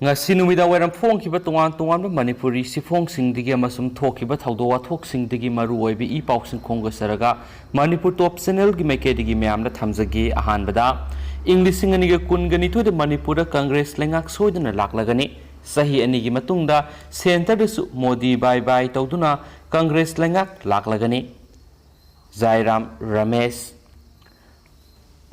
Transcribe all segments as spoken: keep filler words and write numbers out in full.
ꯉꯁꯤ ꯅꯨꯃꯤꯗꯥꯡ ꯋꯥꯏꯔꯝ ꯐꯣꯡꯈꯤꯕ ꯇꯣꯉꯥꯟ ꯇꯣꯉꯥꯟꯕ ꯃꯅꯤꯄꯨꯔꯤ ꯁꯤꯐꯣꯡꯁꯤꯡꯗꯒꯤ ꯑꯃꯁꯨꯡ ꯊꯣꯛꯈꯤꯕ ꯊꯧꯗꯣꯛ ꯋꯥꯊꯣꯛꯁꯤꯡꯗꯒꯤ ꯃꯔꯨ ꯑꯣꯏꯕ ꯏ ꯄꯥꯎꯁꯤꯡ ꯈꯣꯝꯒꯠꯆꯔꯒ ꯃꯅꯤꯄꯨꯔ ꯇꯣꯞ ꯆꯦꯅꯦꯜꯒꯤ ꯃꯥꯏꯀꯩꯗꯒꯤ ꯃꯌꯥꯝꯗ ꯊꯝꯖꯒꯦ꯫ ꯑꯍꯥꯟꯕꯗ, ꯏꯪ ꯂꯤꯁꯤꯡ ꯑꯅꯤꯒ ꯀꯨꯟꯒ ꯅꯤꯊꯣꯏꯗ ꯃꯅꯤꯄꯨꯔꯗ ꯀꯪꯒ꯭ꯔꯦꯁ ꯂꯩꯉꯥꯛ ꯁꯣꯏꯗꯅ ꯂꯥꯛꯂꯒꯅꯤ꯫ ꯆꯍꯤ ꯑꯅꯤꯒꯤ ꯃꯇꯨꯡꯗ ꯁꯦꯟꯇꯔꯗꯁꯨ ꯃꯣꯗꯤ ꯕꯥꯏ ꯕꯥꯏ ꯇꯧꯗꯨꯅ ꯀꯪꯒ꯭ꯔꯦꯁ ꯂꯩꯉꯥꯛ ꯂꯥꯛꯂꯒꯅꯤ꯫ ꯖꯥꯏꯔꯥꯝ ꯔꯃꯦꯁ꯫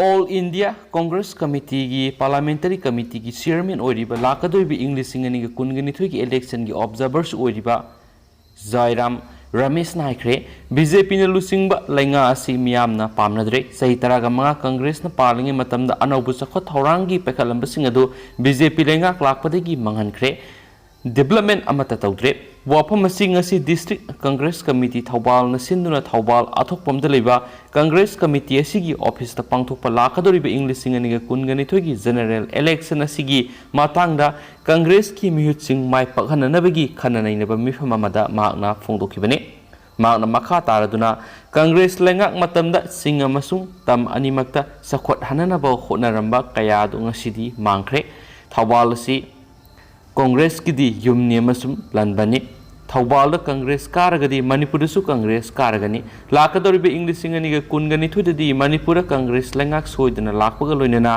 ꯑꯣꯜ ꯏꯟꯗꯤꯌꯥ ꯀꯣꯡꯒ꯭ꯔꯦꯁ ꯀꯃꯤꯇꯤꯒꯤ ꯄꯥꯔꯂꯥꯃꯦꯟꯇꯔꯤ ꯀꯃꯤꯇꯤꯒꯤ ꯆꯤꯌꯔꯃꯦꯟ ꯑꯣꯏꯔꯤꯕ ꯂꯥꯛꯀꯗꯧꯔꯤꯕ ꯏꯪ ꯂꯤꯁꯤꯡ ꯑꯅꯤꯒ ꯀꯨꯟꯒ ꯅꯤꯊꯣꯏꯒꯤ ꯏꯂꯦꯛꯁꯟꯒꯤ ꯑꯣꯕꯖꯥꯔꯚꯔꯁꯨ ꯑꯣꯏꯔꯤꯕ ꯖꯥꯏꯔꯥꯝ ꯔꯃꯦꯁꯅ ꯍꯥꯏꯈ꯭ꯔꯦ, ꯕꯤ ꯖꯦ ꯄꯤꯅ ꯂꯨꯆꯤꯡꯕ ꯂꯩꯉꯥꯛ ꯑꯁꯤ ꯃꯤꯌꯥꯝꯅ ꯄꯥꯝꯅꯗ꯭ꯔꯦ꯫ ꯆꯍꯤ ꯇꯔꯥꯒ ꯃꯉꯥ ꯀꯪꯒ꯭ꯔꯦꯁꯅ ꯄꯥꯜꯂꯤꯉꯩ ꯃꯇꯝꯗ ꯑꯅꯧꯕ ꯆꯥꯎꯈꯠ ꯊꯧꯔꯥꯡꯒꯤ ꯄꯥꯏꯈꯠꯂꯝꯕꯁꯤꯡ ꯑꯗꯨ ꯕꯤ ꯖꯦ ꯄꯤ ꯂꯩꯉꯥꯛ ꯂꯥꯛꯄꯗꯒꯤ ꯃꯥꯡꯍꯟꯈ꯭ꯔꯦ꯫ ꯗꯤꯕꯦꯂꯞꯃꯦꯟ ꯑꯃꯠꯇ ꯇꯧꯗ꯭ꯔꯦ꯫ ꯋꯥꯐꯝ ꯑꯁꯤ ꯉꯁꯤ ꯗꯤꯁꯇ꯭ꯔꯤꯛ ꯀꯪꯒ꯭ꯔꯦꯁ ꯀꯃꯤꯇꯤ ꯊꯧꯕꯥꯜꯅ ꯁꯤꯟꯗꯨꯅ ꯊꯧꯕꯥꯜ ꯑꯊꯣꯛꯄꯝꯗ ꯂꯩꯕ ꯀꯪꯒ꯭ꯔꯦꯁ ꯀꯃꯤꯇꯤ ꯑꯁꯤꯒꯤ ꯑꯣꯐꯤꯁꯇ ꯄꯥꯡꯊꯣꯛꯄ ꯂꯥꯛꯀꯗꯧꯔꯤꯕ ꯏꯪ ꯂꯤꯁꯤꯡ ꯑꯅꯤꯒ ꯀꯨꯟꯒ ꯅꯤꯊꯣꯏꯒꯤ ꯖꯦꯅꯔꯦꯜ ꯏꯂꯦꯛꯁꯟ ꯑꯁꯤꯒꯤ ꯃꯇꯥꯡꯗ ꯀꯪꯒ꯭ꯔꯦꯁꯀꯤ ꯃꯤꯍꯨꯠꯁꯤꯡ ꯃꯥꯏ ꯄꯥꯛꯍꯟꯅꯅꯕꯒꯤ ꯈꯟꯅ ꯅꯩꯅꯕ ꯃꯤꯐꯝ ꯑꯃꯗ ꯃꯍꯥꯛꯅ ꯐꯣꯡꯗꯣꯛꯈꯤꯕꯅꯤ꯫ ꯃꯍꯥꯛꯅ ꯃꯈꯥ ꯇꯥꯔꯗꯨꯅ ꯀꯪꯒ꯭ꯔꯦꯁ ꯂꯩꯉꯥꯛ ꯃꯇꯝꯗ ꯆꯤꯡ ꯑꯃꯁꯨꯡ ꯇꯝ ꯑꯅꯤꯃꯛꯇ ꯆꯥꯎꯈꯠꯍꯟꯅꯅꯕ ꯍꯣꯠꯅꯔꯝꯕ ꯀꯌꯥ ꯑꯗꯨ ꯉꯁꯤꯗꯤ ꯃꯥꯡꯈ꯭ꯔꯦ꯫ ꯊꯧꯕꯥꯜ ꯑꯁꯤ ꯀꯣꯡꯒ꯭ꯔꯦꯁꯀꯤꯗꯤ ꯌꯨꯝꯅꯤ ꯑꯃꯁꯨꯡ ꯂꯥꯟꯕꯟꯅꯤ꯫ ꯊꯧꯕꯥꯜꯗ ꯀꯪꯒ꯭ꯔꯦꯁ ꯀꯥꯔꯒꯗꯤ ꯃꯅꯤꯄꯨꯔꯗꯁꯨ ꯀꯪꯒ꯭ꯔꯦꯁ ꯀꯥꯔꯒꯅꯤ꯫ ꯂꯥꯛꯀꯗꯧꯔꯤꯕ ꯏꯪ ꯂꯤꯁꯤꯡ ꯑꯅꯤꯒ ꯀꯨꯟꯒ ꯅꯤꯊꯣꯏꯗꯗꯤ ꯃꯅꯤꯄꯨꯔꯗ ꯀꯪꯒ꯭ꯔꯦꯁ ꯂꯩꯉꯥꯛ ꯁꯣꯏꯗꯅ ꯂꯥꯛꯄꯒ ꯂꯣꯏꯅꯅ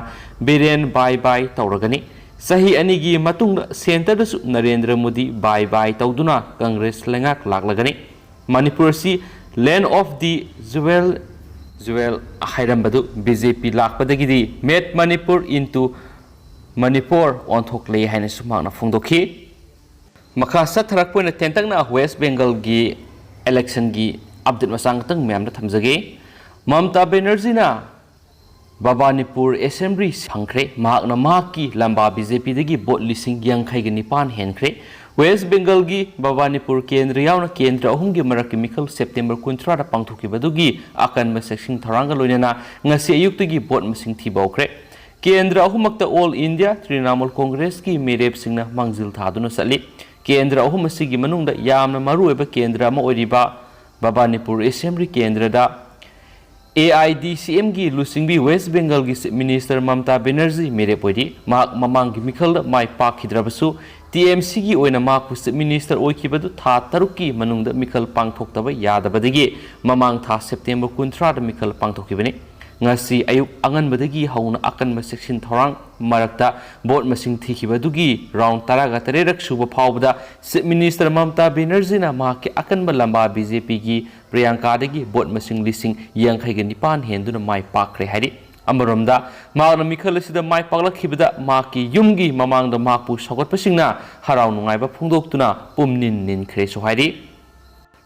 ꯕꯤꯔꯦꯟ ꯕꯥꯏ ꯕꯥꯏ ꯇꯧꯔꯒꯅꯤ꯫ ꯆꯍꯤ ꯑꯅꯤꯒꯤ ꯃꯇꯨꯡꯗ ꯁꯦꯟꯇꯔꯗꯁꯨ ꯅꯔꯦꯟꯗ꯭ꯔ ꯃꯣꯗꯤ ꯕꯥꯏ ꯕꯥꯏ ꯇꯧꯗꯨꯅ ꯀꯪꯒ꯭ꯔꯦꯁ ꯂꯩꯉꯥꯛ ꯂꯥꯛꯂꯒꯅꯤ꯫ ꯃꯅꯤꯄꯨꯔ ꯑꯁꯤ land of the jewel, jewel ꯍꯥꯏꯔꯝꯕꯗꯨ ꯕꯤ ꯖꯦ ꯄꯤ ꯂꯥꯛꯄꯗꯒꯤꯗꯤ made Manipur into ꯃꯅꯤꯄꯨꯔ ꯑꯣꯟꯊꯣꯛꯂꯦ ꯍꯥꯏꯅꯁꯨ ꯃꯍꯥꯛꯅ ꯐꯣꯡꯗꯣꯛꯈꯤ꯫ ꯃꯈꯥ ꯆꯠꯊꯔꯛꯄ ꯑꯣꯏꯅ ꯇꯦꯟꯇꯛꯅ ꯋꯦꯁ ꯕꯦꯡꯒꯜꯒꯤ ꯏꯂꯦꯛꯁꯟꯒꯤ ꯑꯞꯗꯦꯠ ꯃꯆꯥ ꯈꯛꯇꯪ ꯃꯌꯥꯝꯗ ꯊꯝꯖꯒꯦ꯫ ꯃꯃꯇꯥ ꯕꯦꯅꯔꯖꯤꯅ ꯕꯕꯥꯅꯤꯄꯨꯔ ꯑꯦꯁꯦꯝꯕ꯭ꯂꯤ ꯐꯪꯈ꯭ꯔꯦ꯫ ꯃꯍꯥꯛꯅ ꯃꯍꯥꯛꯀꯤ ꯂꯝꯕꯥ ꯕꯤ ꯖꯦ ꯄꯤꯗꯒꯤ ꯚꯣꯠ ꯂꯤꯁꯤꯡ ꯌꯥꯡꯈꯩꯒ ꯅꯤꯄꯥꯟ ꯍꯦꯟꯈ꯭ꯔꯦ꯫ ꯋꯦꯁ ꯕꯦꯡꯒꯜꯒꯤ ꯕꯕꯥꯅꯤꯄꯨꯔ ꯀꯦꯟꯗ꯭ꯔ ꯌꯥꯎꯅ ꯀꯦꯟꯗ꯭ꯔ ꯑꯍꯨꯝꯒꯤ ꯃꯔꯛꯀꯤ ꯃꯤꯈꯜ ꯁꯦꯞꯇꯦꯝꯕꯔ ꯀꯨꯟꯊ꯭ꯔꯥꯗ ꯄꯥꯡꯊꯣꯛꯈꯤꯕꯗꯨꯒꯤ ꯑꯀꯟꯕ ꯆꯦꯛꯁꯤꯟ ꯊꯧꯔꯥꯡꯒ ꯂꯣꯏꯅꯅ ꯉꯁꯤ ꯑꯌꯨꯛꯇꯒꯤ ꯚꯣꯠ ꯃꯁꯤꯡ ꯊꯤꯕ ꯍꯧꯈ꯭ꯔꯦ꯫ ꯀꯦꯟꯗ꯭ꯔ ꯑꯍꯨꯝꯃꯛꯇ ꯑꯣꯜ ꯏꯟꯗꯤꯌꯥ ꯇ꯭ꯔꯤꯅꯥꯃꯨꯜ ꯀꯣꯡꯒ꯭ꯔꯦꯁꯀꯤ ꯃꯤꯔꯦꯞꯁꯤꯡꯅ ꯃꯥꯡꯖꯤꯜ ꯊꯥꯗꯨꯅ ꯆꯠꯂꯤ꯫ ꯀꯦꯟꯗ꯭ꯔ ꯑꯍꯨꯝ ꯑꯁꯤꯒꯤ ꯃꯅꯨꯡꯗ ꯌꯥꯝꯅ ꯃꯔꯨꯑꯣꯏꯕ ꯀꯦꯟꯗ꯭ꯔ ꯑꯃ ꯑꯣꯏꯔꯤꯕ ꯕꯕꯥꯅꯤꯄꯨꯔ ꯑꯦꯁꯦꯝꯕ꯭ꯂꯤ ꯀꯦꯟꯗ꯭ꯔꯗ ꯑꯦ ꯑꯥꯏ ꯗꯤ ꯁꯤ ꯑꯦꯝꯒꯤ ꯂꯨꯆꯤꯡꯕꯤ ꯋꯦꯁ ꯕꯦꯡꯒꯜꯒꯤ ꯆꯤꯐ ꯃꯤꯅꯤꯁꯇꯔ ꯃꯃꯇꯥ ꯕꯦꯅꯔꯖꯤ ꯃꯤꯔꯦꯞ ꯑꯣꯏꯔꯤ꯫ ꯃꯍꯥꯛ ꯃꯃꯥꯡꯒꯤ ꯃꯤꯈꯜꯗ ꯃꯥꯏ ꯄꯥꯛꯈꯤꯗ꯭ꯔꯕꯁꯨ, ꯇꯤ ꯑꯦꯝ ꯁꯤꯒꯤ ꯑꯣꯏꯅ ꯃꯍꯥꯛꯄꯨ ꯆꯤꯐ ꯃꯤꯅꯤꯁꯇꯔ ꯑꯣꯏꯈꯤꯕꯗꯨ ꯊꯥ ꯇꯔꯨꯛꯀꯤ ꯃꯅꯨꯡꯗ ꯃꯤꯈꯜ ꯄꯥꯡꯊꯣꯛꯇꯕ ꯌꯥꯗꯕꯗꯒꯤ ꯃꯃꯥꯡ ꯊꯥ ꯁꯦꯞꯇꯦꯝꯕꯔ ꯀꯨꯟꯊ꯭ꯔꯥꯗ ꯃꯤꯈꯜ ꯄꯥꯡꯊꯣꯛꯈꯤꯕꯅꯤ꯫ ꯉꯁꯤ ꯑꯌꯨꯛ ꯑꯉꯟꯕꯗꯒꯤ ꯍꯧꯅ ꯑꯀꯟꯕ ꯆꯦꯛꯁꯤꯟ ꯊꯧꯔꯥꯡ ꯃꯔꯛꯇ ꯚꯣꯠ ꯃꯁꯤꯡ ꯊꯤꯈꯤꯕ ꯑꯗꯨꯒꯤ ꯔꯥꯎꯟ ꯇꯔꯥꯒ ꯇꯔꯦꯠꯔꯛ ꯁꯨꯕ ꯐꯥꯎꯕꯗ ꯆꯤꯐ ꯃꯤꯅꯤꯁꯇꯔ ꯃꯃꯇꯥ ꯕꯦꯅꯔꯖꯤꯅ ꯃꯍꯥꯛꯀꯤ ꯑꯀꯟꯕ ꯂꯝꯕꯥ ꯕꯤ ꯖꯦ ꯄꯤꯒꯤ ꯄ꯭ꯔꯤꯌꯥꯡꯀꯥꯗꯒꯤ ꯚꯣꯠ ꯃꯁꯤꯡ ꯂꯤꯁꯤꯡ ꯌꯥꯡꯈꯩꯒ ꯅꯤꯄꯥꯟ ꯍꯦꯟꯗꯨꯅ ꯃꯥꯏ ꯄꯥꯛꯈ꯭ꯔꯦ ꯍꯥꯏꯔꯤ꯫ ꯑꯃꯔꯣꯝꯗ, ꯃꯍꯥꯛꯅ ꯃꯤꯈꯜ ꯑꯁꯤꯗ ꯃꯥꯏ ꯄꯥꯛꯂꯛꯈꯤꯕꯗ ꯃꯍꯥꯛꯀꯤ ꯌꯨꯝꯒꯤ ꯃꯃꯥꯡꯗ ꯃꯍꯥꯛꯄꯨ ꯁꯧꯒꯠꯄꯁꯤꯡꯅ ꯍꯔꯥꯎ ꯅꯨꯡꯉꯥꯏꯕ ꯐꯣꯡꯗꯣꯛꯇꯨꯅ ꯄꯨꯝꯅꯤꯟ ꯅꯤꯟꯈ꯭ꯔꯦꯁꯨ ꯍꯥꯏꯔꯤ꯫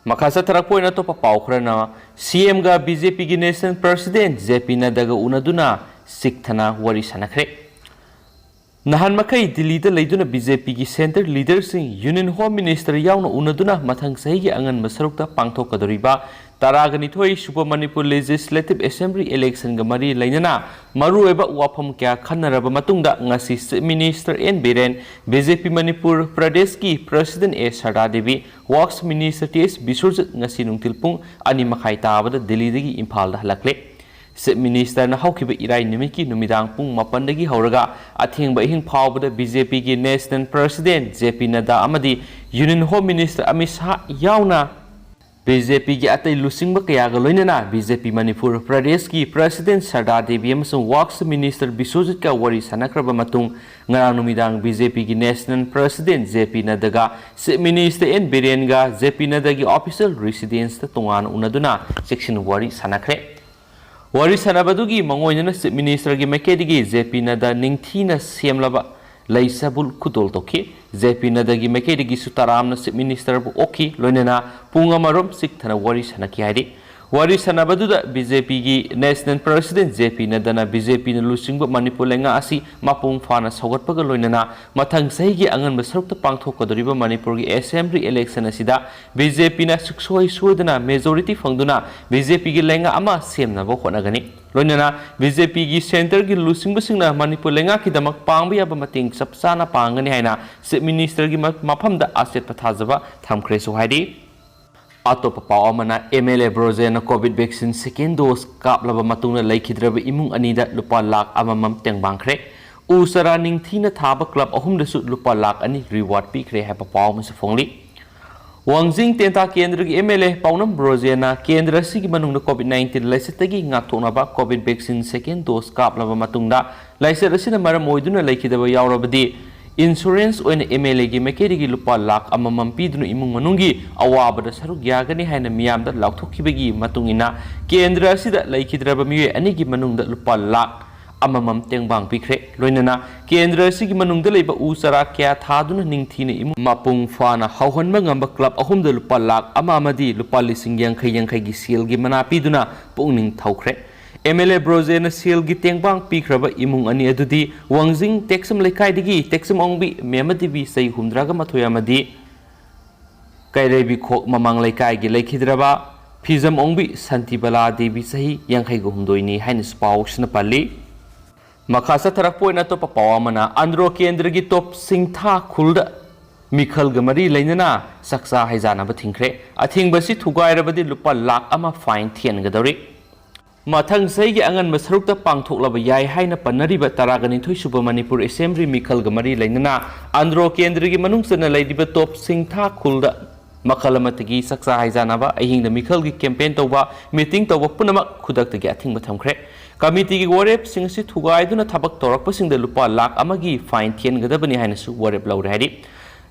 ꯃꯈꯥ ꯆꯠꯊꯔꯛꯄ ꯑꯣꯏꯅ ꯑꯇꯣꯞꯄ ꯄꯥꯎ ꯈꯔꯅ, ꯁꯤ ꯑꯦꯝꯒ ꯕꯤ ꯖꯦ ꯄꯤꯒꯤ ꯅꯦꯁꯅꯦꯜ ꯄ꯭ꯔꯁꯤꯗꯦꯟꯠ ꯖꯦ ꯄꯤ ꯅꯗ꯭ꯗꯥꯒ ꯎꯅꯗꯨꯅ ꯆꯤꯛꯊꯅ ꯋꯥꯔꯤ ꯁꯥꯟꯅꯈ꯭ꯔꯦ꯫ ꯅꯍꯥꯟ ꯃꯈꯩ ꯗꯤꯜꯂꯤꯗ ꯂꯩꯗꯨꯅ ꯕꯤ ꯖꯦ ꯄꯤꯒꯤ ꯁꯦꯟꯇꯔ ꯂꯤꯗꯔꯁꯤꯡ, ꯌꯨꯅꯤꯌꯟ ꯍꯣꯝ ꯃꯤꯅꯤꯁꯇꯔ ꯌꯥꯎꯅ ꯎꯅꯗꯨꯅ ꯃꯊꯪ ꯆꯍꯤꯒꯤ ꯑꯉꯟꯕ ꯁꯔꯨꯛꯇ ꯄꯥꯡꯊꯣꯛꯀꯗꯧꯔꯤꯕ ꯇꯔꯥꯒ ꯅꯤꯊꯣꯏ ꯁꯨꯕ ꯃꯅꯤꯄꯨꯔ ꯂꯦꯖꯤꯁꯂꯦꯇꯤꯚ ꯑꯦꯁꯦꯝꯕ꯭ꯂꯤ ꯏꯂꯦꯛꯁꯟꯒ ꯃꯔꯤ ꯂꯩꯅꯅ ꯃꯔꯨꯑꯣꯏꯕ ꯋꯥꯐꯝ ꯀꯌꯥ ꯈꯟꯅꯔꯕ ꯃꯇꯨꯡꯗ ꯉꯁꯤ chief minister N Biren, B J P Manipur ꯄ꯭ꯔꯗꯦꯁꯀꯤ president A Sarda Devi, works minister T S Biswajit ꯉꯁꯤ ꯅꯨꯡꯊꯤꯜ ꯄꯨꯡ ꯑꯅꯤ ꯃꯈꯥꯏ ꯇꯥꯕꯗ ꯗꯤꯜꯂꯤꯗꯒꯤ ꯏꯝꯐꯥꯜꯗ ꯍꯜꯂꯛꯂꯦ꯫ ꯆꯤꯐ ꯃꯤꯅꯤꯁꯇꯔꯅ ꯍꯧꯈꯤꯕ ꯏꯔꯥꯏ ꯅꯨꯃꯤꯠꯀꯤ ꯅꯨꯃꯤꯗꯥꯡ ꯄꯨꯡ ꯃꯥꯄꯟꯗꯒꯤ ꯍꯧꯔꯒ ꯑꯊꯦꯡꯕ ꯑꯍꯤꯡ ꯐꯥꯎꯕꯗ ꯕꯤ ꯖꯦ ꯄꯤꯒꯤ ꯅꯦꯁꯅꯦꯜ ꯄ꯭ꯔꯁꯤꯗꯦꯟꯠ ꯖꯦ ꯄꯤ ꯅꯗ꯭ꯗꯥ ꯑꯃꯗꯤ union home minister Amit Shah ꯌꯥꯎꯅ ꯕꯤ ꯖꯦ ꯄꯤꯒꯤ ꯑꯇꯩ ꯂꯨꯆꯤꯡꯕ ꯀꯌꯥꯒ ꯂꯣꯏꯅꯅ ꯕꯤ ꯖꯦ ꯄꯤ ꯃꯅꯤꯄꯨꯔ ꯄ꯭ꯔꯗꯦꯁꯀꯤ ꯄ꯭ꯔꯁꯤꯗꯦꯟꯠ ꯁꯔꯗꯥ ꯗꯦꯕꯤ ꯑꯃꯁꯨꯡ ꯋꯥꯔꯛꯁ ꯃꯤꯅꯤꯁꯇꯔ ꯕꯤꯁ꯭ꯋꯖꯤꯠꯀ ꯋꯥꯔꯤ ꯁꯥꯟꯅꯈ꯭ꯔꯕ ꯃꯇꯨꯡ, ꯉꯔꯥꯡ ꯅꯨꯃꯤꯗꯥꯡ ꯕꯤ ꯖꯦ ꯄꯤꯒꯤ ꯅꯦꯁꯅꯦꯜ ꯄ꯭ꯔꯁꯤꯗꯦꯟꯠ ꯖꯦ ꯄꯤ ꯅꯗ꯭ꯗꯥꯒ ꯆꯤꯐ ꯃꯤꯅꯤꯁꯇꯔ ꯑꯦꯟ ꯕꯤꯔꯦꯟꯒ ꯖꯦ ꯄꯤ ꯅꯗ꯭ꯗꯥꯒꯤ ꯑꯣꯐꯤꯁꯤꯌꯦꯜ ꯔꯤꯁꯤꯗꯦꯟꯁꯇ ꯇꯣꯉꯥꯟꯅ ꯎꯅꯗꯨꯅ ꯆꯦꯛꯁꯤꯟ ꯋꯥꯔꯤ ꯁꯥꯟꯅꯈ꯭ꯔꯦ꯫ ꯋꯥꯔꯤ ꯁꯥꯟꯅꯕꯗꯨꯒꯤ ꯃꯥꯡꯑꯣꯏꯅꯅ ꯆꯤꯐ ꯃꯤꯅꯤꯁꯇꯔꯒꯤ ꯃꯥꯏꯀꯩꯗꯒꯤ ꯖꯦ ꯄꯤ ꯅꯗ꯭ꯗꯥ ꯅꯤꯡꯊꯤꯅ ꯁꯦꯝꯂꯕ ꯂꯩ ꯆꯕꯨꯜ ꯈꯨꯗꯣꯜ ꯇꯧꯈꯤ꯫ ꯖꯦ ꯄꯤ ꯅꯗ꯭ꯗꯥꯒꯤ ꯃꯥꯏꯀꯩꯗꯒꯤꯁꯨ ꯇꯔꯥꯝꯅ ꯆꯤꯐ ꯃꯤꯅꯤꯁꯇꯔꯕꯨ ꯑꯣꯛꯈꯤ, ꯂꯣꯏꯅꯅ ꯄꯨꯡ ꯑꯃꯔꯣꯝ ꯆꯤꯛꯊꯅ ꯋꯥꯔꯤ ꯁꯥꯟꯅꯈꯤ ꯍꯥꯏꯔꯤ꯫ ꯋꯥꯔꯤ ꯁꯥꯟꯅꯕꯗꯨꯗ ꯕꯤ ꯖꯦ ꯄꯤꯒꯤ ꯅꯦꯁꯅꯦꯜ ꯄ꯭ꯔꯁꯤꯗꯦꯟꯠ ꯖꯦ ꯄꯤ ꯅꯗ꯭ꯗꯥꯅ ꯕꯤ ꯖꯦ ꯄꯤꯅ ꯂꯨꯆꯤꯡꯕ ꯃꯅꯤꯄꯨꯔ ꯂꯩꯉꯥꯛ ꯑꯁꯤ ꯃꯄꯨꯡ ꯐꯥꯅ ꯁꯧꯒꯠꯄꯒ ꯂꯣꯏꯅꯅ ꯃꯊꯪ ꯆꯍꯤꯒꯤ ꯑꯉꯟꯕ ꯁꯔꯨꯛꯇ ꯄꯥꯡꯊꯣꯛꯀꯗꯧꯔꯤꯕ ꯃꯅꯤꯄꯨꯔꯒꯤ ꯑꯦꯁꯦꯝꯕ꯭ꯂꯤ ꯏꯂꯦꯛꯁꯟ ꯑꯁꯤꯗ ꯕꯤ ꯖꯦ ꯄꯤꯅ ꯁꯨꯡꯁꯣꯏ ꯁꯣꯏꯗꯅ ꯃꯦꯖꯣꯔꯤꯇꯤ ꯐꯪꯗꯨꯅ ꯕꯤ ꯖꯦ ꯄꯤꯒꯤ ꯂꯩꯉꯥꯛ ꯑꯃ ꯁꯦꯝꯅꯕ ꯍꯣꯠꯅꯒꯅꯤ꯫ ꯂꯣꯏꯅꯅ ꯕꯤ ꯖꯦ ꯄꯤꯒꯤ ꯁꯦꯟꯇꯔꯒꯤ ꯂꯨꯆꯤꯡꯕꯁꯤꯡꯅ ꯃꯅꯤꯄꯨꯔ ꯂꯩꯉꯥꯛꯀꯤꯗꯃꯛ ꯄꯥꯡꯕ ꯌꯥꯕ ꯃꯇꯦꯡ ꯆꯞ ꯆꯥꯅ ꯄꯥꯡꯒꯅꯤ ꯍꯥꯏꯅ ꯆꯤꯐ ꯃꯤꯅꯤꯁꯇꯔꯒꯤ ꯃ-, ꯃꯐꯝꯗ ꯑꯆꯦꯠꯄ ꯊꯥꯖꯕ ꯊꯝꯈ꯭ꯔꯦꯁꯨ ꯍꯥꯏꯔꯤ꯫ ꯑꯇꯣꯞꯄ ꯄꯥꯎ ꯑꯃꯅ, ꯑꯦꯝ ꯑꯦꯜ ꯑꯦ ꯕ꯭ꯔꯣꯖꯦꯟꯅ ꯀꯣꯚꯤꯗ ꯚꯦꯛꯁꯤꯟ ꯁꯦꯀꯦꯟ ꯗꯣꯁ ꯀꯥꯞꯂꯕ ꯃꯇꯨꯡꯗ ꯂꯩꯈꯤꯗ꯭ꯔꯕ ꯏꯃꯨꯡ ꯑꯅꯤꯗ ꯂꯨꯄꯥ ꯂꯥꯈ ꯑꯃꯃꯝ ꯇꯦꯡꯕꯥꯡꯈ꯭ꯔꯦ꯫ ꯎ ꯆꯥꯔꯥ ꯅꯤꯡꯊꯤꯅ ꯊꯥꯕ ꯀ꯭ꯂꯕ ꯑꯍꯨꯝꯗꯁꯨ ꯂꯨꯄꯥ ꯂꯥꯈ ꯑꯅꯤ ꯔꯤꯋꯥꯔꯗ ꯄꯤꯈ꯭ꯔꯦ ꯍꯥꯏꯕ ꯄꯥꯎ ꯑꯃꯁꯨ ꯐꯣꯡꯂꯤ꯫ ꯋꯥꯡꯖꯤꯡ ꯇꯦꯟꯇꯥ ꯀꯦꯟꯗ꯭ꯔꯒꯤ ꯑꯦꯝ ꯑꯦꯜ ꯑꯦ ꯄꯥꯎꯅꯝ ꯕ꯭ꯔꯣꯖꯦꯟꯅ ꯀꯦꯟꯗ꯭ꯔ ꯑꯁꯤꯒꯤ ꯃꯅꯨꯡꯗ ꯀꯣꯚꯤꯗ ꯅꯥꯏꯟꯇꯤꯟ ꯂꯥꯏꯆꯠꯇꯒꯤ ꯉꯥꯛꯊꯣꯛꯅꯕ ꯀꯣꯚꯤꯗ ꯚꯦꯛꯁꯤꯟ ꯁꯦꯀꯦꯟ ꯗꯣꯁ ꯀꯥꯞꯂꯕ ꯃꯇꯨꯡꯗ ꯂꯥꯏꯆꯠ ꯑꯁꯤꯅ ꯃꯔꯝ ꯑꯣꯏꯗꯨꯅ ꯂꯩꯈꯤꯗꯕ ꯌꯥꯎꯔꯕꯗꯤ ꯏꯟꯁꯨꯔꯦꯟꯁ ꯑꯣꯏꯅ ꯑꯦꯝ ꯑꯦꯜ ꯑꯦꯒꯤ ꯃꯥꯏꯀꯩꯗꯒꯤ ꯂꯨꯄꯥ ꯂꯥꯈ ꯑꯃꯃꯝ ꯄꯤꯗꯨꯅ ꯏꯃꯨꯡ ꯃꯅꯨꯡꯒꯤ ꯑꯋꯥꯕꯗ ꯁꯔꯨꯛ ꯌꯥꯒꯅꯤ ꯍꯥꯏꯅ ꯃꯤꯌꯥꯝꯗ ꯂꯥꯎꯊꯣꯛꯈꯤꯕꯒꯤ ꯃꯇꯨꯡ ꯏꯟꯅ ꯀꯦꯟꯗ꯭ꯔ ꯑꯁꯤꯗ ꯂꯩꯈꯤꯗ꯭ꯔꯕ ꯃꯤꯑꯣꯏ ꯑꯅꯤꯒꯤ ꯃꯅꯨꯡꯗ ꯂꯨꯄꯥ ꯂꯥꯈ ꯑꯃꯃꯝ ꯇꯦꯡꯕꯥꯡ ꯄꯤꯈ꯭ꯔꯦ꯫ ꯂꯣꯏꯅꯅ ꯀꯦꯟꯗ꯭ꯔ ꯑꯁꯤꯒꯤ ꯃꯅꯨꯡꯗ ꯂꯩꯕ ꯎ ꯆꯥꯔꯥ ꯀꯌꯥ ꯊꯥꯗꯨꯅ ꯅꯤꯡꯊꯤꯅ ꯏꯃꯨꯡ ꯃꯄꯨꯡ ꯐꯥꯅ ꯍꯧꯍꯟꯕ ꯉꯝꯕ ꯀ꯭ꯂꯕ ꯑꯍꯨꯝꯗ ꯂꯨꯄꯥ ꯂꯥꯈ ꯑꯃ ꯑꯃꯗꯤ ꯂꯨꯄꯥ ꯂꯤꯁꯤꯡ ꯌꯥꯡꯈꯩ ꯌꯥꯡꯈꯩꯒꯤ ꯁꯦꯜꯒꯤ ꯃꯅꯥ ꯄꯤꯗꯨꯅ ꯄꯨꯛꯅꯤꯡ ꯊꯧꯈ꯭ꯔꯦ꯫ ꯑꯦꯝ ꯑꯦꯜ ꯑꯦ ꯕ꯭ꯔꯣꯖꯦꯟꯅ ꯁꯦꯜꯒꯤ ꯇꯦꯡꯕꯥꯡ ꯄꯤꯈ꯭ꯔꯕ ꯏꯃꯨꯡ ꯑꯅꯤ ꯑꯗꯨꯗꯤ ꯋꯥꯡꯖꯤꯡ ꯇꯦꯛꯁꯝ ꯂꯩꯀꯥꯏꯗꯒꯤ ꯇꯦꯛꯁꯝ ꯑꯣꯡꯕꯤ ꯃꯦꯃ ꯗꯦꯕꯤ ꯆꯍꯤ ꯍꯨꯝꯗ꯭ꯔꯥꯒ ꯃꯥꯊꯣꯏ ꯑꯃꯗꯤ ꯀꯩꯔꯩꯕꯤꯈꯣꯛ ꯃꯃꯥꯡ ꯂꯩꯀꯥꯏꯒꯤ ꯂꯩꯈꯤꯗ꯭ꯔꯕ ꯐꯤꯖꯝ ꯑꯣꯡꯕꯤ ꯁꯥꯟꯇꯤꯕꯂꯥ ꯗꯦꯕꯤ ꯆꯍꯤ ꯌꯥꯡꯈꯩꯒ ꯍꯨꯝꯗꯣꯏꯅꯤ ꯍꯥꯏꯅꯁꯨ ꯄꯥꯎꯁꯤꯅ ꯄꯜꯂꯤ꯫ ꯃꯈꯥ ꯆꯠꯊꯔꯛꯄ ꯑꯣꯏꯅ ꯑꯇꯣꯞꯄ ꯄꯥꯎ ꯑꯃꯅ, ꯑꯟꯗ꯭ꯔꯣ ꯀꯦꯟꯗ꯭ꯔꯒꯤ ꯇꯣꯞ ꯁꯤꯡꯊꯥ ꯈꯨꯜꯗ ꯃꯤꯈꯜꯒ ꯃꯔꯤ ꯂꯩꯅꯅ ꯆꯥꯛꯆꯥ ꯍꯩꯖꯥꯅꯕ ꯊꯤꯡꯈ꯭ꯔꯦ꯫ ꯑꯊꯤꯡꯕꯁꯤ ꯊꯨꯒꯥꯏꯔꯕꯗꯤ ꯂꯨꯄꯥ ꯂꯥꯈ ꯑꯃ ꯐꯥꯏꯟ ꯊꯤꯍꯟꯒꯗꯧꯔꯤ꯫ ꯃꯊꯪ ꯆꯍꯤꯒꯤ ꯑꯉꯟꯕ ꯁꯔꯨꯛꯇ ꯄꯥꯡꯊꯣꯛꯂꯕ ꯌꯥꯏ ꯍꯥꯏꯅ ꯄꯟꯅꯔꯤꯕ ꯇꯔꯥꯒ ꯅꯤꯊꯣꯏ ꯁꯨꯕ ꯃꯅꯤꯄꯨꯔ ꯑꯦꯁꯦꯝꯕ꯭ꯂꯤ ꯃꯤꯈꯜꯒ ꯃꯔꯤ ꯂꯩꯅꯅ ꯑꯟꯗ꯭ꯔꯣ ꯀꯦꯟꯗ꯭ꯔꯒꯤ ꯃꯅꯨꯡ ꯆꯟꯅ ꯂꯩꯔꯤꯕ ꯇꯣꯞ ꯁꯤꯡꯊꯥ ꯈꯨꯜꯗ ꯃꯈꯜ ꯑꯃꯠꯇꯒꯤ ꯆꯥꯛꯆꯥ ꯍꯩꯖꯥꯅꯕ, ꯑꯍꯤꯡꯗ ꯃꯤꯈꯜꯒꯤ ꯀꯦꯝꯄꯦꯟ ꯇꯧꯕ, ꯃꯤꯇꯤꯡ ꯇꯧꯕ ꯄꯨꯝꯅꯃꯛ ꯈꯨꯗꯛꯇꯒꯤ ꯑꯊꯤꯡꯕ ꯊꯝꯈ꯭ꯔꯦ꯫ ꯀꯃꯤꯇꯤꯒꯤ ꯋꯥꯔꯦꯞꯁꯤꯡ ꯑꯁꯤ ꯊꯨꯒꯥꯏꯗꯨꯅ ꯊꯕꯛ ꯇꯧꯔꯛꯄꯁꯤꯡꯗ ꯂꯨꯄꯥ ꯂꯥꯈ ꯑꯃꯒꯤ ꯐꯥꯏꯟ ꯊꯤꯍꯟꯒꯗꯕꯅꯤ ꯍꯥꯏꯅꯁꯨ ꯋꯥꯔꯦꯞ ꯂꯧꯔꯦ ꯍꯥꯏꯔꯤ꯫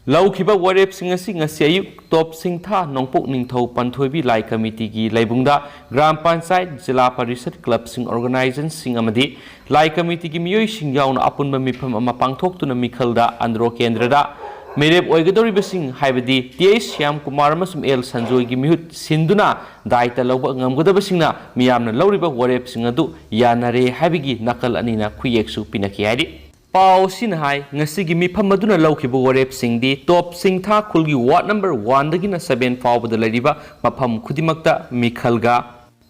ꯂꯧꯈꯤꯕ ꯋꯥꯔꯦꯞꯁꯤꯡ ꯑꯁꯤ ꯉꯁꯤ ꯑꯌꯨꯛ ꯇꯣꯞ ꯁꯤꯡꯊꯥ ꯅꯣꯡꯄꯣꯛ ꯅꯤꯡꯊꯧ ꯄꯟꯊꯣꯏꯕꯤ ꯂꯥꯏ ꯀꯃꯤꯇꯤꯒꯤ ꯂꯩꯕꯨꯡꯗ ꯒ꯭ꯔꯥꯝ ꯄꯟꯆꯥꯌꯠ, ꯖꯤꯂꯥ ꯄꯔꯤꯁꯠ, ꯀ꯭ꯂꯕꯁꯤꯡ, ꯑꯣꯔꯒꯅꯥꯏꯖꯦꯁꯟꯁꯤꯡ ꯑꯃꯗꯤ ꯂꯥꯏ ꯀꯃꯤꯇꯤꯒꯤ ꯃꯤꯑꯣꯏꯁꯤꯡ ꯌꯥꯎꯅ ꯑꯄꯨꯟꯕ ꯃꯤꯐꯝ ꯑꯃ ꯄꯥꯡꯊꯣꯛꯇꯨꯅ ꯃꯤꯈꯜꯗ ꯑꯟꯗ꯭ꯔꯣ ꯀꯦꯟꯗ꯭ꯔꯗ ꯃꯤꯔꯦꯞ ꯑꯣꯏꯒꯗꯧꯔꯤꯕꯁꯤꯡ ꯍꯥꯏꯕꯗꯤ ꯇꯤ ꯑꯩꯆ ꯁ꯭ꯌꯥꯝ ꯀꯨꯃꯥꯔ ꯑꯃꯁꯨꯡ ꯑꯦꯜ ꯁꯟꯖꯣꯏꯒꯤ ꯃꯤꯍꯨꯠ ꯁꯤꯟꯗꯨꯅ ꯗꯥꯏꯇ ꯂꯧꯕ ꯉꯝꯒꯗꯕꯁꯤꯡꯅ ꯃꯤꯌꯥꯝꯅ ꯂꯧꯔꯤꯕ ꯋꯥꯔꯦꯞꯁꯤꯡ ꯑꯗꯨ ꯌꯥꯅꯔꯦ ꯍꯥꯏꯕꯒꯤ ꯅꯥꯀꯜ ꯑꯅꯤꯅ ꯈꯨꯌꯦꯛꯁꯨ ꯄꯤꯅꯈꯤ ꯍꯥꯏꯔꯤ꯫ ꯄꯥꯎ ꯑꯁꯤꯅ ꯍꯥꯏ, ꯉꯁꯤꯒꯤ ꯃꯤꯐꯝ ꯑꯗꯨꯅ ꯂꯧꯈꯤꯕ ꯋꯥꯔꯦꯞꯁꯤꯡꯗꯤ ꯇꯣꯞ ꯁꯤꯡꯊꯥ ꯈꯨꯜꯒꯤ ꯋꯥꯔꯗ ꯅꯝꯕꯔ ꯋꯥꯟꯗꯒꯤꯅ ꯁꯚꯦꯟ ꯐꯥꯎꯕꯗ ꯂꯩꯔꯤꯕ ꯃꯐꯝ ꯈꯨꯗꯤꯡꯃꯛꯇ ꯃꯤꯈꯜꯒ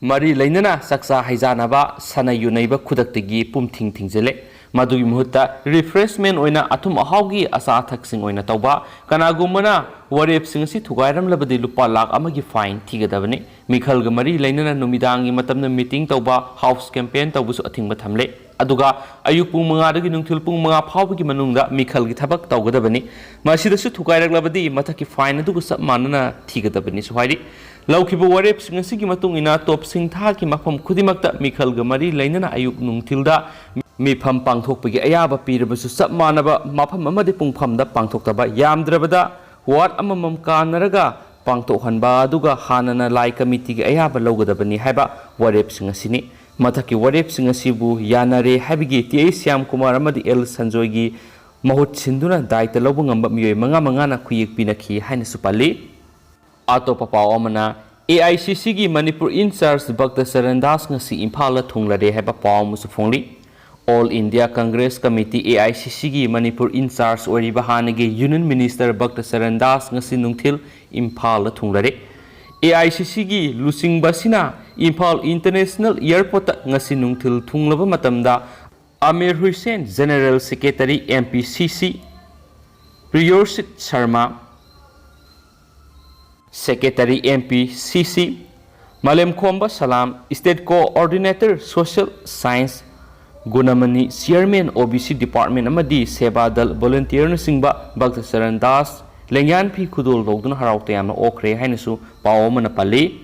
ꯃꯔꯤ ꯂꯩꯅꯅ ꯆꯥꯛꯆꯥ ꯍꯩꯖꯥꯅꯕ, ꯁꯥꯟꯅ ꯌꯨꯅꯩꯕ ꯈꯨꯗꯛꯇꯒꯤ ꯄꯨꯝꯊꯤꯡ ꯊꯤꯡꯖꯤꯜꯂꯦ꯫ ꯃꯗꯨꯒꯤ ꯃꯍꯨꯠꯇ refreshment ꯑꯣꯏꯅ ꯑꯊꯨꯝ ꯑꯍꯥꯎꯒꯤ ꯑꯆꯥ ꯑꯊꯛꯁꯤꯡ ꯑꯣꯏꯅ ꯇꯧꯕ꯫ ꯀꯅꯥꯒꯨꯝꯕꯅ ꯋꯥꯔꯦꯞꯁꯤꯡ ꯑꯁꯤ ꯊꯨꯒꯥꯏꯔꯝꯂꯕꯗꯤ ꯂꯨꯄꯥ ꯂꯥꯈ ꯑꯃꯒꯤ fine ꯊꯤꯒꯗꯕꯅꯤ꯫ ꯃꯤꯈꯜꯒ ꯃꯔꯤ ꯂꯩꯅꯅ ꯅꯨꯃꯤꯗꯥꯡꯒꯤ ꯃꯇꯝꯗ meeting ꯇꯧꯕ, house campaign ꯇꯧꯕꯁꯨ ꯑꯊꯤꯡꯕ ꯊꯝꯂꯦ꯫ ꯑꯗꯨꯒ ꯑꯌꯨꯛ ꯄꯨꯡ ꯃꯉꯥꯗꯒꯤ ꯅꯨꯡꯊꯤꯜ ꯄꯨꯡ ꯃꯉꯥ ꯐꯥꯎꯕꯒꯤ ꯃꯅꯨꯡꯗ ꯃꯤꯈꯜꯒꯤ ꯊꯕꯛ ꯇꯧꯒꯗꯕꯅꯤ꯫ ꯃꯁꯤꯗꯁꯨ ꯊꯨꯒꯥꯏꯔꯛꯂꯕꯗꯤ ꯃꯊꯛꯀꯤ fine ꯑꯗꯨꯒ ꯆꯞ ꯃꯥꯟꯅꯅ ꯊꯤꯒꯗꯕꯅꯤꯁꯨ ꯍꯥꯏꯔꯤ꯫ ꯂꯧꯈꯤꯕ ꯋꯥꯔꯦꯞꯁꯤꯡ ꯑꯁꯤꯒꯤ ꯃꯇꯨꯡ ꯏꯟꯅ ꯇꯣꯞꯁꯤꯡ ꯊꯥꯒꯤ ꯃꯐꯝ ꯈꯨꯗꯤꯡꯃꯛꯇ ꯃꯤꯈꯜꯒ ꯃꯔꯤ ꯂꯩꯅꯅ ꯑꯌꯨꯛ ꯅꯨꯡꯊꯤꯜꯗ ꯃꯤꯐꯝ ꯄꯥꯡꯊꯣꯛꯄꯒꯤ ꯑꯌꯥꯕ ꯄꯤꯔꯕꯁꯨ ꯆꯞ ꯃꯥꯟꯅꯕ ꯃꯐꯝ ꯑꯃꯗꯤ ꯄꯨꯡꯐꯝꯗ ꯄꯥꯡꯊꯣꯛꯇꯕ, ꯌꯥꯝꯗ꯭ꯔꯕꯗ ward ꯑꯃꯃꯝ ꯀꯥꯟꯅꯔꯒ ꯄꯥꯡꯊꯣꯛꯍꯟꯕ ꯑꯗꯨꯒ ꯍꯥꯟꯅꯅ ꯂꯥꯏ committeeꯒꯤ ꯑꯌꯥꯕ ꯂꯧꯒꯗꯕꯅꯤ ꯍꯥꯏꯕ ꯋꯥꯔꯦꯞꯁꯤꯡ ꯑꯁꯤꯅꯤ꯫ ꯃꯊꯛꯀꯤ ꯋꯥꯔꯦꯞꯁꯤꯡ ꯑꯁꯤꯕꯨ ꯌꯥꯅꯔꯦ ꯍꯥꯏꯕꯒꯤ ꯇꯤ ꯑꯩꯆ ꯁ꯭ꯌꯥꯝ ꯀꯨꯃꯥꯔ ꯑꯃꯗꯤ ꯑꯦꯜ ꯁꯟꯖꯣꯏꯒꯤ ꯃꯍꯨꯠ ꯁꯤꯟꯗꯨꯅ ꯗꯥꯏꯇ ꯂꯧꯕ ꯉꯝꯕ ꯃꯤꯑꯣꯏ ꯃꯉꯥ ꯃꯉꯥꯅ ꯈꯨꯌꯦꯛ ꯄꯤꯅꯈꯤ ꯍꯥꯏꯅꯁꯨ ꯄꯜꯂꯤ꯫ ꯑꯇꯣꯞꯄ ꯄꯥꯎ ꯑꯃꯅ, ꯑꯦ ꯑꯥꯏ ꯁꯤ ꯁꯤꯒꯤ ꯃꯅꯤꯄꯨꯔ in charge ꯚꯛꯇ ꯆꯔꯟ ꯗꯥꯁ ꯉꯁꯤ ꯏꯝꯐꯥꯜꯗ ꯊꯨꯡꯂꯔꯦ ꯍꯥꯏꯕ ꯄꯥꯎ ꯑꯃꯁꯨ ꯐꯣꯡꯂꯤ꯫ All India Congress Committee, A I C ꯁꯤꯒꯤ ꯃꯅꯤꯄꯨꯔ in charge ꯑꯣꯏꯔꯤꯕ ꯍꯥꯟꯅꯒꯤ Union Minister ꯚꯛꯇ ꯆꯔꯟ ꯗꯥꯁ ꯉꯁꯤ ꯅꯨꯡꯊꯤꯜ ꯏꯝꯐꯥꯜꯗ ꯊꯨꯡꯂꯔꯦ꯫ ꯑꯦ ꯑꯥꯏ ꯁꯤ ꯁꯤꯒꯤ ꯂꯨꯆꯤꯡꯕ ꯑꯁꯤꯅ ꯏꯝꯐꯥꯜ International Airportꯇ ꯉꯁꯤ ꯅꯨꯡꯊꯤꯜ ꯊꯨꯡꯂꯕ ꯃꯇꯝꯗ Amir Hussain, General Secretary, M P C C, Priyoshit Sharma, Secretary, M P C C, Malemkhomba Salam, State Coordinator, Social Science, Gunamani, Chairman, O B C Department, ꯑꯃꯗꯤ ꯁꯦꯕꯥ ꯗꯜ volunteerꯅꯆꯤꯡꯕ ꯚꯛꯇ ꯆꯔꯟ ꯗꯥꯁ ꯂꯦꯡꯌꯥꯟ ꯐꯤ ꯈꯨꯗꯣꯜ ꯇꯧꯗꯨꯅ ꯍꯔꯥꯎ ꯇꯌꯥꯝꯅ ꯑꯣꯛꯈ꯭ꯔꯦ ꯍꯥꯏꯅꯁꯨ ꯄꯥꯎ ꯑꯃꯅ ꯄꯜꯂꯤ꯫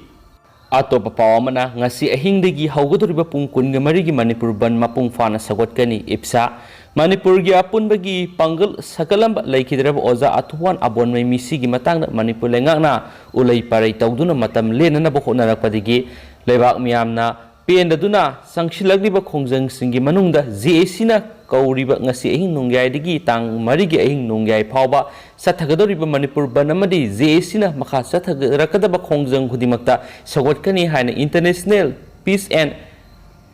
ꯑꯇꯣꯞꯄ ꯄꯥꯎ ꯑꯃꯅ, ꯉꯁꯤ ꯑꯍꯤꯡꯗꯒꯤ ꯍꯧꯒꯗꯧꯔꯤꯕ ꯄꯨꯡ ꯀꯨꯟꯒ ꯃꯔꯤꯒꯤ ꯃꯅꯤꯄꯨꯔ ꯕꯟ ꯃꯄꯨꯡ ꯐꯥꯅ ꯁꯧꯒꯠꯀꯅꯤ꯫ ꯏꯞꯁꯥ, ꯃꯅꯤꯄꯨꯔꯒꯤ ꯑꯄꯨꯟꯕꯒꯤ ꯄꯥꯡꯒꯜ ꯁꯥꯒꯠꯂꯝꯕ ꯂꯩꯈꯤꯗ꯭ꯔꯕ ꯑꯣꯖꯥ ꯑꯊꯨꯋꯥꯟ ꯑꯕꯣꯟꯃꯩ ꯃꯤꯁꯤꯒꯤ ꯃꯇꯥꯡꯗ ꯃꯅꯤꯄꯨꯔ ꯂꯩꯉꯥꯛꯅ ꯎꯂꯩ ꯄꯥꯔꯩ ꯇꯧꯗꯨꯅ ꯃꯇꯝ ꯂꯦꯟꯅꯅꯕ ꯍꯣꯠꯅꯔꯛꯄꯗꯒꯤ ꯂꯩꯕꯥꯛ ꯃꯤꯌꯥꯝꯅ ꯄꯦꯟꯗꯗꯨꯅ ꯆꯪꯁꯤꯜꯂꯛꯂꯤꯕ ꯈꯣꯡꯖꯪꯁꯤꯡꯒꯤ ꯃꯅꯨꯡꯗ ꯖꯦ ꯑꯦ ꯁꯤꯅ ꯀꯧꯔꯤꯕ ꯉꯁꯤ ꯑꯍꯤꯡ ꯅꯣꯡꯌꯥꯏꯗꯒꯤ ꯇꯥꯡ ꯃꯔꯤꯒꯤ ꯑꯍꯤꯡ ꯅꯣꯡꯌꯥꯏ ꯐꯥꯎꯕ ꯆꯠꯊꯒꯗꯧꯔꯤꯕ ꯃꯅꯤꯄꯨꯔ ꯕꯟ ꯑꯃꯗꯤ ꯖꯦ ꯑꯦ ꯁꯤꯅ ꯃꯈꯥ ꯆꯠꯊꯔꯛꯀꯗꯕ ꯈꯣꯡꯖꯪ ꯈꯨꯗꯤꯡꯃꯛꯇ ꯁꯧꯒꯠꯀꯅꯤ ꯍꯥꯏꯅ International Peace and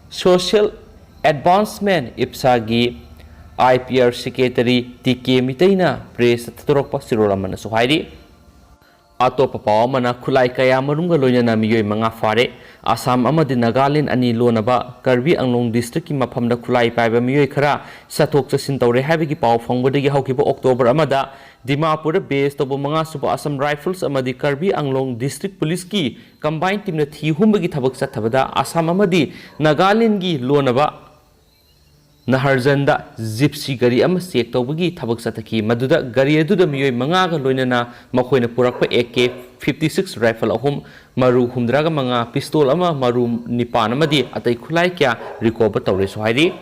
Social Advancement, ꯏꯞꯁꯥꯒꯤ I P R Secretary T K ꯃꯤꯇꯩꯅ pressꯇ ꯊꯥꯗꯣꯔꯛꯄ ꯆꯦꯔꯣꯜ ꯑꯃꯅꯁꯨ ꯍꯥꯏꯔꯤ꯫ ꯑꯇꯣꯞꯄ ꯄꯥꯎ ꯑꯃꯅ, ꯈꯨꯠꯂꯥꯏ ꯀꯌꯥ ꯃꯔꯨꯝꯒ ꯂꯣꯏꯅꯅ ꯃꯤꯑꯣꯏ ꯃꯉꯥ ꯐꯥꯔꯦ꯫ ꯑꯁꯥꯝ ꯑꯃꯗꯤ ꯅꯥꯒꯥꯂꯦꯟ ꯑꯅꯤ ꯂꯣꯟꯅꯕ ꯀꯔꯕꯤ ꯑꯪꯂꯣꯡ ꯗꯤꯁꯇ꯭ꯔꯤꯛꯀꯤ ꯃꯐꯝꯗ ꯈꯨꯠꯂꯥꯏ ꯄꯥꯏꯕ ꯃꯤꯑꯣꯏ ꯈꯔ ꯆꯠꯊꯣꯛ ꯆꯠꯁꯤꯟ ꯇꯧꯔꯦ ꯍꯥꯏꯕꯒꯤ ꯄꯥꯎ ꯐꯪꯕꯗꯒꯤ ꯍꯧꯈꯤꯕ ꯑꯣꯛꯇꯣꯕꯔ ꯑꯃꯗ ꯗꯤꯃꯥꯄꯨꯔꯗ ꯕꯦꯁ ꯇꯧꯕ ꯃꯉꯥꯁꯨꯕ ꯑꯁꯥꯝ ꯔꯥꯏꯐꯜꯁ ꯑꯃꯗꯤ ꯀꯔꯕꯤ ꯑꯪꯂꯣꯡ ꯗꯤꯁꯇ꯭ꯔꯤꯛ ꯄꯨꯂꯤꯁꯀꯤ ꯀꯝꯕꯥꯏꯟ ꯇꯤꯝꯅ ꯊꯤ ꯍꯨꯝꯕꯒꯤ ꯊꯕꯛ ꯆꯠꯊꯕꯗ ꯑꯁꯥꯝ ꯑꯃꯗꯤ ꯅꯥꯒꯥꯂꯦꯟꯒꯤ ꯂꯣꯟꯅꯕ ꯅꯍꯔꯖꯟꯗ ꯖꯤꯞꯁꯤ ꯒꯥꯔꯤ ꯑꯃ ꯆꯦꯛ ꯇꯧꯕꯒꯤ ꯊꯕꯛ ꯆꯠꯊꯈꯤ꯫ ꯃꯗꯨꯗ ꯒꯥꯔꯤ ꯑꯗꯨꯗ ꯃꯤꯑꯣꯏ ꯃꯉꯥꯒ ꯂꯣꯏꯅꯅ ꯃꯈꯣꯏꯅ ꯄꯨꯔꯛꯄ A K fifty six rifle ꯑꯍꯨꯝ, ꯃꯔꯨ ꯍꯨꯝꯗ꯭ꯔꯥꯒ ꯃꯉꯥ, ꯄꯤꯁꯇꯣꯜ ꯑꯃ, ꯃꯔꯨ ꯅꯤꯄꯥꯟ ꯑꯃꯗꯤ ꯑꯇꯩ ꯈꯨꯠꯂꯥꯏ ꯀꯌꯥ ꯔꯤꯀꯣꯚꯔ ꯇꯧꯔꯦꯁꯨ ꯍꯥꯏꯔꯤ꯫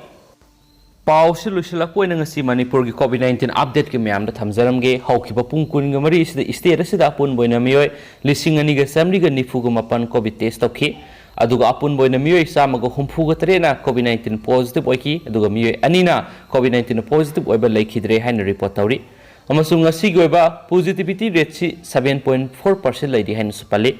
ꯄꯥꯎꯁꯤ ꯂꯣꯏꯁꯤꯜꯂꯛꯄ ꯑꯣꯏꯅ ꯉꯁꯤ ꯃꯅꯤꯄꯨꯔꯒꯤ ꯀꯣꯚꯤꯗ ꯅꯥꯏꯟꯇꯤꯟ ꯑꯞꯗꯦꯠꯀꯤ ꯃꯌꯥꯝꯗ ꯊꯝꯖꯔꯝꯒꯦ꯫ ꯍꯧꯈꯤꯕ ꯄꯨꯡ ꯀꯨꯟꯒ ꯃꯔꯤ ꯑꯁꯤꯗ ꯁ꯭ꯇꯦꯠ ꯑꯁꯤꯗ ꯑꯄꯨꯟꯕ ꯑꯣꯏꯅ ꯃꯤꯑꯣꯏ ꯂꯤꯁꯤꯡ ꯑꯅꯤꯒ ꯆꯥꯃꯔꯤꯒ ꯅꯤꯐꯨꯒ ꯃꯥꯄꯟ ꯀꯣꯚꯤꯗ ꯇꯦꯁ ꯇꯧꯈꯤ꯫ ꯑꯗꯨꯒ ꯑꯄꯨꯟꯕ ꯑꯣꯏꯅ ꯃꯤꯑꯣꯏ ꯆꯥꯝꯃꯒ ꯍꯨꯝꯐꯨꯒ ꯇꯔꯦꯠꯅ ꯀꯣꯚꯤꯗ ꯅꯥꯏꯟꯇꯤꯟ ꯄꯣꯖꯤꯇꯤꯚ ꯑꯣꯏꯈꯤ, ꯑꯗꯨꯒ ꯃꯤꯑꯣꯏ ꯑꯅꯤꯅ ꯀꯣꯚꯤꯗ ꯅꯥꯏꯟꯇꯤꯟ ꯄꯣꯖꯤꯇꯤꯚ ꯑꯣꯏꯕ ꯂꯩꯈꯤꯗ꯭ꯔꯦ ꯍꯥꯏꯅ ꯔꯤꯄꯣꯔꯠ ꯇꯧꯔꯤ꯫ ꯑꯃꯁꯨꯡ ꯉꯁꯤꯒꯤ ꯑꯣꯏꯕ ꯄꯣꯖꯤꯇꯤꯚꯤꯇꯤ ꯔꯦꯠꯁꯤ ꯁꯚꯦꯟ ꯄꯣꯏꯟ ꯐꯣꯔ ꯄꯥꯔꯁꯦꯟ ꯂꯩꯔꯤ ꯍꯥꯏꯅꯁꯨ ꯄꯜꯂꯤ꯫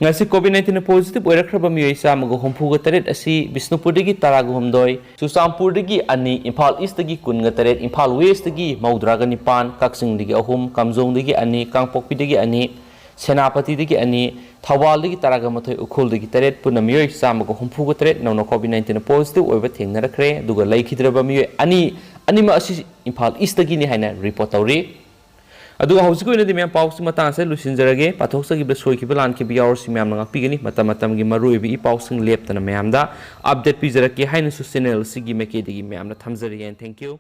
ꯉꯁꯤ ꯀꯣꯚꯤꯗ ꯅꯥꯏꯟꯇꯤꯟ ꯄꯣꯖꯤꯇꯤꯚ ꯑꯣꯏꯔꯛꯈ꯭ꯔꯕ ꯃꯤꯑꯣꯏ ꯆꯥꯝꯃꯒ ꯍꯨꯝꯐꯨꯒ ꯇꯔꯦꯠ ꯑꯁꯤ ꯕꯤꯁꯅꯨꯄꯨꯔꯗꯒꯤ ꯇꯔꯥꯒ ꯍꯨꯝꯗꯣꯏ, ꯆꯨꯔꯆꯥꯟꯄꯨꯔꯗꯒꯤ ꯑꯅꯤ, ꯏꯝꯐꯥꯜ ꯏꯁꯇꯒꯤ ꯀꯨꯟꯒ ꯇꯔꯦꯠ, ꯏꯝꯐꯥꯜ ꯋꯦꯁꯇꯒꯤ ꯃꯧꯗ꯭ꯔꯥꯒ ꯅꯤꯄꯥꯟ, ꯀꯛꯆꯤꯡꯗꯒꯤ ꯑꯍꯨꯝ, ꯀꯥꯝꯖꯣꯡꯗꯒꯤ ꯑꯅꯤ, ꯀꯥꯡꯄꯣꯛꯄꯤꯗꯒꯤ ꯑꯅꯤ, ꯁꯦꯅꯥꯄꯇꯤꯗꯒꯤ ꯑꯅꯤ, ꯊꯧꯕꯥꯜꯗꯒꯤ ꯇꯔꯥꯒ ꯃꯥꯊꯣꯏ, ꯎꯈ꯭ꯔꯨꯜꯗꯒꯤ ꯇꯔꯦꯠ, ꯄꯨꯟꯅ ꯃꯤꯑꯣꯏ ꯆꯥꯝꯃꯒ ꯍꯨꯝꯐꯨꯒ ꯇꯔꯦꯠ ꯅꯧꯅ ꯀꯣꯚꯤꯗ ꯅꯥꯏꯟꯇꯤꯟ ꯄꯣꯖꯤꯇꯤꯚ ꯑꯣꯏꯕ ꯊꯦꯡꯅꯔꯛꯈ꯭ꯔꯦ꯫ ꯑꯗꯨꯒ ꯂꯩꯈꯤꯗ꯭ꯔꯕ ꯃꯤꯑꯣꯏ ꯑꯅꯤ, ꯑꯅꯤꯃꯛ ꯑꯁꯤ ꯏꯝꯐꯥꯜ ꯏꯁꯇꯒꯤꯅꯤ ꯍꯥꯏꯅ ꯔꯤꯄꯣꯔꯠ ꯇꯧꯔꯤ꯫ ꯑꯗꯨꯒ ꯍꯧꯖꯤꯛꯀꯤ ꯑꯣꯏꯅꯗꯤ ꯃꯌꯥꯝ ꯄꯥꯎꯁꯤ ꯃꯇꯥꯡ ꯑꯁꯤꯗ ꯂꯣꯏꯁꯤꯟꯖꯔꯒꯦ꯫ ꯄꯥꯊꯣꯛꯆꯈꯤꯕꯗ ꯁꯣꯏꯈꯤꯕ ꯂꯥꯟꯈꯤꯕ ꯌꯥꯎꯔꯁꯨ ꯃꯌꯥꯝꯅ ꯉꯥꯛꯄꯤꯒꯅꯤ꯫ ꯃꯇꯝ ꯃꯇꯝꯒꯤ ꯃꯔꯨꯑꯣꯏꯕ ꯏ ꯄꯥꯎꯁꯤꯡ ꯂꯦꯞꯇꯅ ꯃꯌꯥꯝꯗ ꯑꯞꯗꯦꯠ ꯄꯤꯖꯔꯛꯀꯦ ꯍꯥꯏꯅꯁꯨ ꯆꯦꯅꯦꯜ ꯑꯁꯤꯒꯤ ꯃꯥꯏꯀꯩꯗꯒꯤ ꯃꯌꯥꯝꯅ ꯊꯝꯖꯔꯤ꯫ And thank you꯫